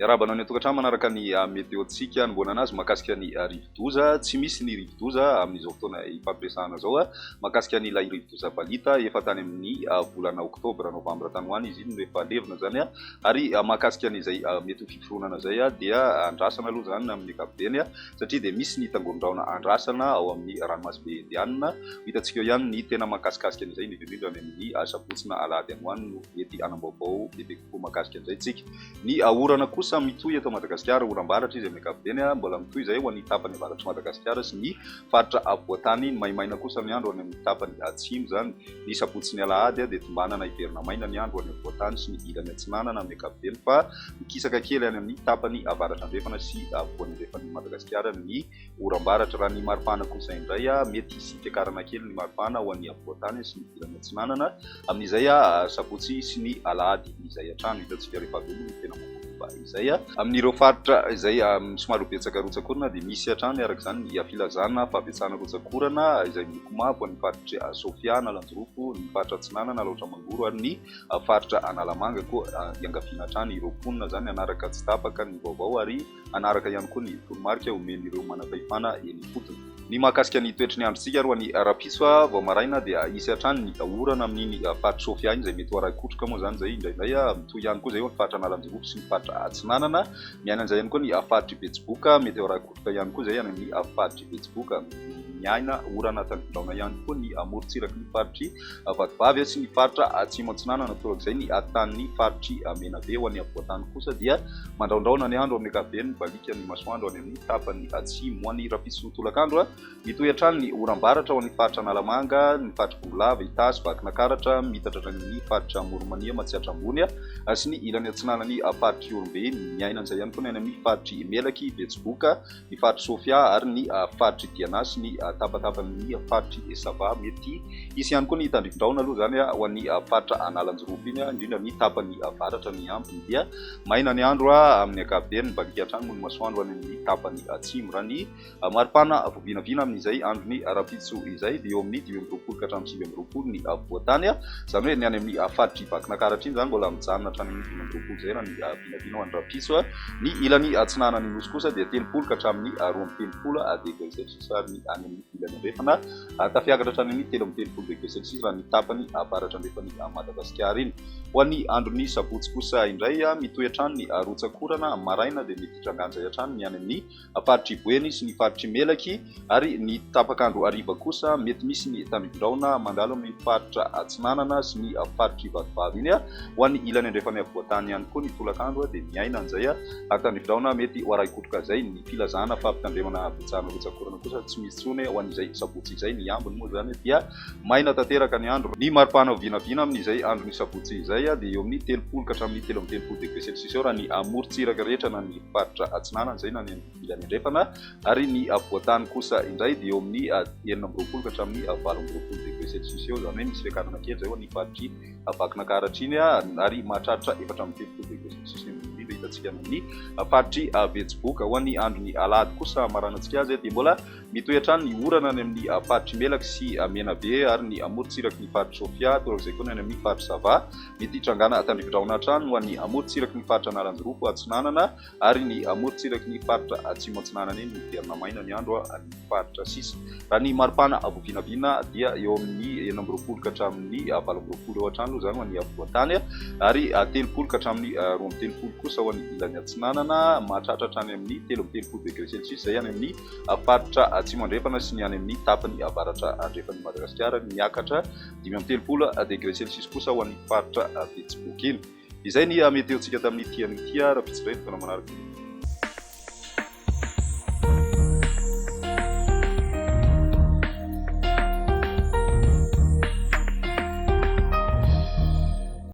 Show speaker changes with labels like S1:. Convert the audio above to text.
S1: Miarahaba anao any an-tokantrano manaraka ny météo-ntsika hanombohana anazy mahakasika ny rivodoza. Tsy misy ny rivodoza amin'izao fotoana ifampiresahana izao mahakasika ny ilay rivodoza Balita efa tany amin'ny volana oktobra novambra tany ho any izy iny no efa levona izany ary mahakasika an'izay mety ho fiforonana izay dia andrasana aloha izany amin'ny ankapobeny satria dia misy ny tangoron-drahona andrasana ao amin'ny ranomasimbe Indianina. Ho hitantsika eo ihany ny tena mahakasikasika an'izay indrindra indrindra any amin'ny sabotsy na alahady any ho any no mety hanam-baovao bebe kokoa mahakasika an'izay tsika. Ny orana kosa mitohy eto Madagasikara, oram-baratra izy amin'ny ankapobeny, mbola mitohy izay ho an'ny tapany avaratr'i Madagasikara sy ny faritra afovoan-tany, ny maimaina kosa ny andro any amin'ny tapany atsimo izany. Ny sabotsy sy ny alahady dia tombanana hiverina maina ny andro any afovoan-tany sy ny ilany atsinanana amin'ny ankapobeny fa mikisaka kely any amin'ny tapany avaratra andrefana sy afovoany andrefan'i Madagasikara ny oram-baratra. Raha ny maripana kosa indray, mety hisy fiakarana kely ny maripana ho an'ny afovoan-tany sy ny ilany atsinanana amin'izay sabotsy sy ny alahady izay hatrany. Hitantsika rehefa avy eo moa ny tena mombamomba izay. Amin'ireo faritra izay somary ho betsaka rotsak'orana dia misy hatrany araka izany ny filazana fahabetsahana rotsak'orana izay miloko mavo ho an'ny faritr'i Sofia, Analanjirofo, ny faritra Atsinanana, Alaotra Mangoro ary ny faritra Analamanga. Koa iangaviana hatrany ireo mponina izany hanaraka tsy tapaka ny vaovao ary hanaraka ihany koa ny toromarika omen'ireo manam-pahefana eny ifotony. Ny mahakasika ny toetry ny androntsika ary ho an'ny rahampitso vao maraina dia hisy hatrany ny orana amin'iny faritr'i Sofia iny izay mety ho arahi-kotroka moa izany izay indraindray. Mitohy ihany koa izay eo ny faritra Analanjirofo sy ny faritra Atsinanana. Miaina an'izay ihany koa ny faritr'i Betsiboka, mety ho arahi-kotroka ihany koa izay any amin'ny faritr'i Betsiboka. Miaina orana tandrifindraona ihany koa ny amorontsiraky ny faritr'i Vatovavy sy ny faritra Atsimo Atsinanana, torak'izay ny tanin'ny faritr'i Menabe. Ho an'ny afovoan-tany kosa dia mandraondraona ny andro amin'ny ankapobeny, mibaliaka ny masoandro any amin'ny tapany atsimo. Ho an'ny rahampitso tolakandro, mitohy hatrany ny oram-baratra ho an'ny faritra Analamanga, ny faritr'i Bongolava, Itasy, Vakinankaratra, miitatra hatrany amin'ny faritra Amoron'i-Mania, Matsiatra Ambony sy ny ilany atsinanan'ny faritr'Ihorombe. Miaina an'izay ihany koa ny any amin'ny faritr'i Melaky, Betsiboka, ny faritr'i Sofia ary ny faritr'i Diana sy ny tapatapan'ny faritr'i Sava. Mety hisy ihany koa ny tandrifin-drahona aloha izany ho an'ny faritra Analanjirofo iny, indrindra ny tapany avaratra. Ny ambiny dia maina ny andro amin'ny ankapobeny, mibaliaka hatrany moa ny masoandro any amin'ny tapany atsimo. Raha ny maripana vao vinavina amin'izay andron'ny rahampitso izay dia eo amin'ny 25 ka hatramin'ny 29 ny afovoan-tany, izany hoe ny any amin'ny faritr'i Vakinankaratra iny izany mbola mijanona hatrany amin'ny 25 izay raha ny vinavina ho an'ny rahampitso. Ny ilany atsinanan'ny Nosy kosa dia 30 ka hatramin'ny 32 degré celsius ary ny any amin'ny ilany andrefana tafiakatra hatrany amin'ny 33 degré celsius raha ny tapany avaratra andrefan'i Madagasikara iny. Ho an'ny andron'ny sabotsy kosa indray, mitohy hatrany ny rotsak'orana, maraina dia mety hitranga-ndray hatrany ny any amin'ny faritr'i Boeny sy ny faritr'i Melaky ary ny tapak'andro hariva kosa mety misy ny tandrifindraona mandalo amin'ny faritra Atsinanana sy ny faritr'i Vatovavy iny. Ho an'ny ilany andrefan'ny afovoan-tany ihany koa ny tolakandro dia miaina an'izay tandrifindraona mety ho arahi-kotroka izay. Ny filazana fampitandremana habetsahana rotsak'orana kosa tsy misy intsony ho an'izay sabotsy izay. Ny ambiny moa izany dia maina tanteraka ny andro. Ny maripana vinavina amin'izay andron'ny sabotsy izay dia eo amin'ny 30 ka hatramin'ny 33 degré celsius eo raha ny amorontsiraka rehetra na ny faritra atsinanana izay na ny ilany andrefana ary ny afovoan-tany kosa indray dia eo amin'ny 26 ka hatramin'ny 28 degré celsius eo, izany hoe misy fiakarana kely izay ho an'ny faritr'i Vakinankaratra iny ary mahatratra 34 degré celsius ny ambony indrindra hitantsika any amin'ny faritr'i Betsiboka. Ho an'ny andron'ny alahady kosa hamaranantsika azy dia mbola mitohy hatrany ny orana any amin'ny faritr'i Melaky sy Menabe ary ny amorontsiraky ny faritr'i Sofia, torak'izay koa ny any amin'ny faritr'i Sava. Mety hitrangana tandrifindrahona hatrany ho an'ny amorontsiraky ny faritra Analanjirofo atsinanana ary ny amorontsiraky ny faritra atsimo atsinanana iny miverina maina ny andro any faritra sisa. Raha ny maripana vao vinavina dia eo amin'ny 26 ka hatramin'ny 28 eo hatrany aloha izany ho an'ny afovoan-tany ary 30 ka hatramin'ny 32 kosa ho an'ny ilany atsinanana, mahatratra hatrany amin'ny 33 degré celsius izay any amin'ny faritra atsimo andrefana sy ny any amin'ny tapany avaratra andrefan'i Madagasikara, miakatra 35 degré celsius kosa ho an'ny faritra Betsiboka iny. Izay ny météo-ntsika tamin'ity anio ity, rahampitso indray ny fotoana manaraka.